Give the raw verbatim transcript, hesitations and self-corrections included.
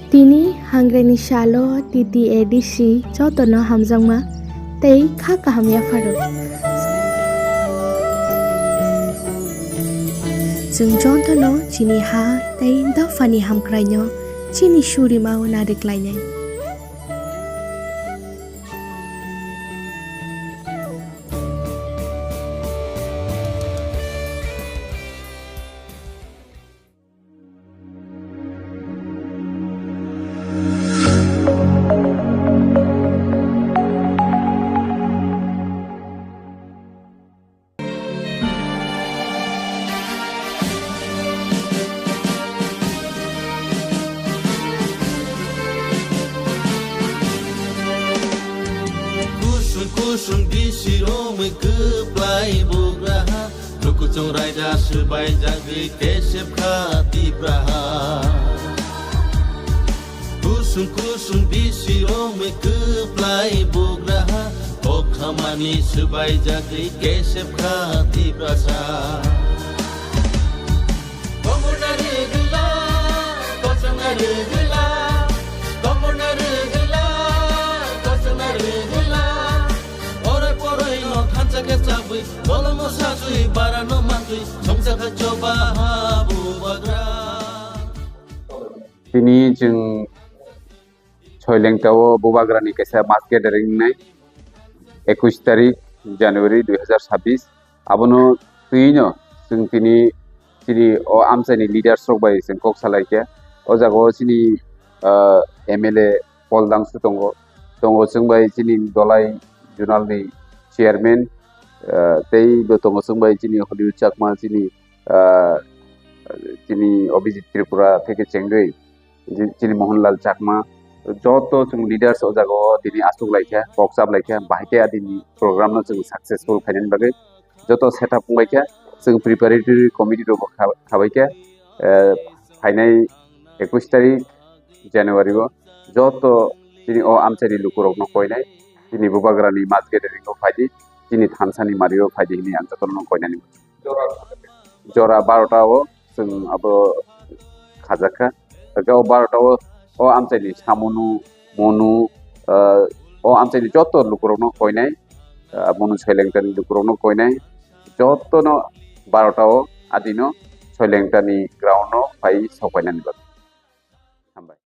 Tini hangre ni salo T T A D C jotono hamjakma tei kha kaham yapharo. Chwng jotono chini ha tei dophani hamkraino chini surima o nariklainai. Kusung kusung bisi romwi kwplai bugra ha, lukuchung raida swbai jagwi kesep kha Tipra ha. Kusung kusung bisi romwi kwplai bugra ha, kok khamani swbai jagwi kesep kha Tiprasa. Komorna rwgwla, kochongna rwgwla, komorna rwgwla, kochongna rwgwla. Ore poroi no thansa khe chabwi, bolongno sajwi, barano mantwi, songsa kha choba ha bubagra. Tini chwng Soilengta o bubagrani kaisa mass gathering wngnai, ekush tarik January dui hazar sabbish. Abono twino chwng tini chini o amchaini leaders rok bai chwng kok salaikha. O jaga o chini, ah, M L A Paul Dangsu tongo, tongo chwng bai chini Dolai Zonal ni chairman, ah, tei bo tongo chwng bai chini Hollywood Chakma, chini, ah, chini Abhijit Tripura theke chengwi. Ji-, chini Mohanlal Chakma, joto chwng leaders o jaga o tini aswk laikha, kok chap laikha, bahai khe adini program no chwng successful khainani bagwi joto setup wngbaikha. Chwng preparatory committee rok bo kha-, khabaikha, eh, phainai ekush tarik January o joto chini o amchaini lukurokno koinai, chini bubagrani mass gathering o phaidi, chini thansani mario phaidi hinwi ang jotono koinani. Jora barota o chwng abo khajakha. Hwnkhe o barota o, o amchaini samunu, munu, ah, o amchaini joto lukurokno koinai, ah, munu Soilengtani lukurokno koinai, jotono barota o adino Soilengtani ground o phai sopainani bagwi.